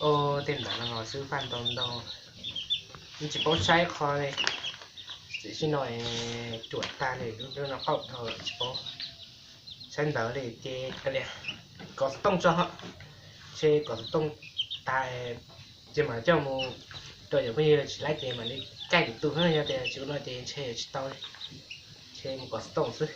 Tej ntawd no los xwb faj ntau ntau, yeej tsis paub saib qhov li. Tam sim no ruam tag li, lub no qaug dhau lawm tsis paub saib ntawd li ces kav liam, kov xov tooj tso, ntshe kov xov tooj tag ces mam coj mus rau cov phooj ywg tsis laib ces mam li caij lwm tus na, yog tias tsis ua no ces ntshe yuav tsis tau li, ntshe mus kov xov tooj xwb.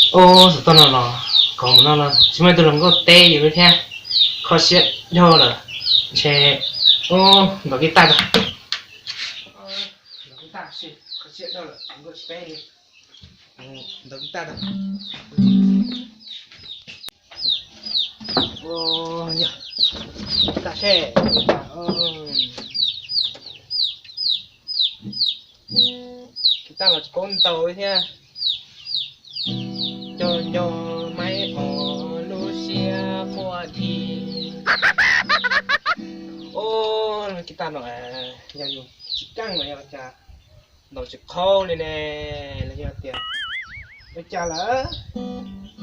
Ub, xov tooj no los kov mus no los tsis muaj ib tug hluas nkauj teb yus li thiab, kho siab dhau lawm. Ntshe, ub, ntaus kiv taj tso, ntaus kiv taj, kho siab dhau lawm hluas nkauj tsis teb li, ntaus kiv taj tso. Yog, kiv taj seb, kiv taj los tsis paub ntaus li thiab. Nco nco maib os lub siab quaj dhi. Ub, kiv taj no yog yus tsis keej los yog cas ntaus tsis qhaub li ne, los yog tias ua cas lawm?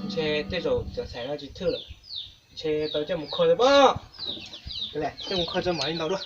Ntshe tej zaum cov txhais no tsis thwj lawm, ntshe tau coj mus kho li pob. Coj mus kho tso mam li ntaus dua.